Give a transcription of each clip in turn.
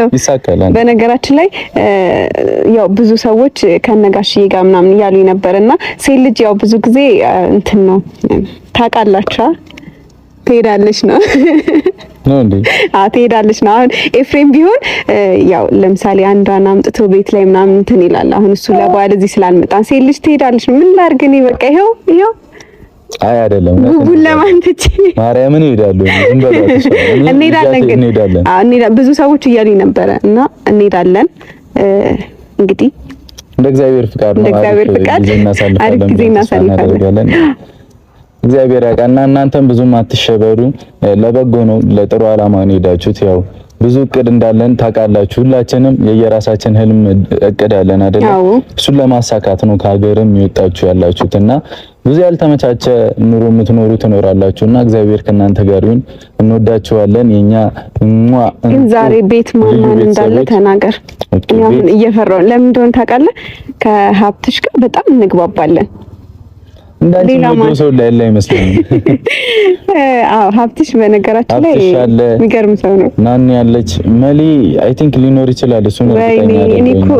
ነው። ይሳካል። በነገራችን ላይ ያው ብዙ ሰዎች ከነጋሽዬ ጋር ምናምን እያሉ ነበር እና ሴት ልጅ ያው ብዙ ጊዜ እንትን ነው ታውቃላችሁ፣ ትሄዳለች ነው ነው እንዴ? አዎ ትሄዳለች ነው። አሁን ኤፍሬም ቢሆን ያው ለምሳሌ አንዷን አምጥቶ ቤት ላይ ምናምን እንትን ይላል። አሁን እሱ ለበዓል እዚህ ስላልመጣ ሴት ልጅ ትሄዳለች ነው። ምን ላድርግ እኔ በቃ ይኸው ይኸው። አይ አይደለም፣ ጉጉን ለማን ትቼ ማርያምን ይሄዳሉ። ዝም በሏት። እንሄዳለን ግን እንሄዳለን። አዎ እንሄዳለን። ብዙ ሰዎች እያሉኝ ነበረ እና እንሄዳለን እንግዲህ እንደ እግዚአብሔር ፍቃድ ነው። እንደ እግዚአብሔር ፍቃድ አሪፍ ጊዜ እናሳልፋለን። እግዚአብሔር ያውቃልና እናንተም ብዙም አትሸበሩ። ለበጎ ነው፣ ለጥሩ ዓላማ ነው የሄዳችሁት። ያው ብዙ እቅድ እንዳለን ታውቃላችሁ። ሁላችንም የየራሳችን ህልም እቅድ አለን አይደለ? እሱን ለማሳካት ነው ከሀገርም የወጣችሁ ያላችሁት እና ብዙ ያልተመቻቸ ኑሮ የምትኖሩ ትኖራላችሁ እና እግዚአብሔር ከእናንተ ጋር ይሁን። እንወዳችኋለን። የኛ ግን ዛሬ ቤት ማን ማን እንዳለ ተናገር። እኔ አሁን እየፈራሁ ለምን እንደሆነ ታውቃለህ? ከሀብትሽ ጋር በጣም እንግባባለን። እንዳንቺ የሚወደው ሰው ላይ ያለ አይመስለኝም። አዎ ሀብትሽ በነገራችን ላይ የሚገርም ሰው ነው። ናኒ ያለች መሊ I think ሊኖር ይችላል። እሱ ነው እኔ እኮ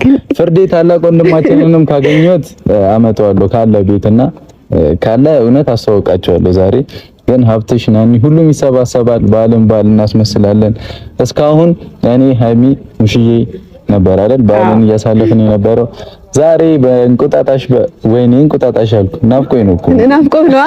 ግን ፍርዴ ታላቅ ወንድማችንንም ካገኘሁት አመጣዋለሁ ካለ ቤትና ካለ እውነት አስተዋውቃቸዋለሁ። ዛሬ ግን ሀብትሽ፣ ናኒ ሁሉም ይሰባሰባል። በዓልን በዓል እናስመስላለን። እስካሁን እኔ፣ ሀይሚ፣ ሙሽዬ ነበር አይደል በዓልን እያሳለፍን የነበረው። ዛሬ በእንቁጣጣሽ ወይኔ እንቁጣጣሽ አልኩ። ናፍቆኝ ነው እኮ ናፍቆህ ነው።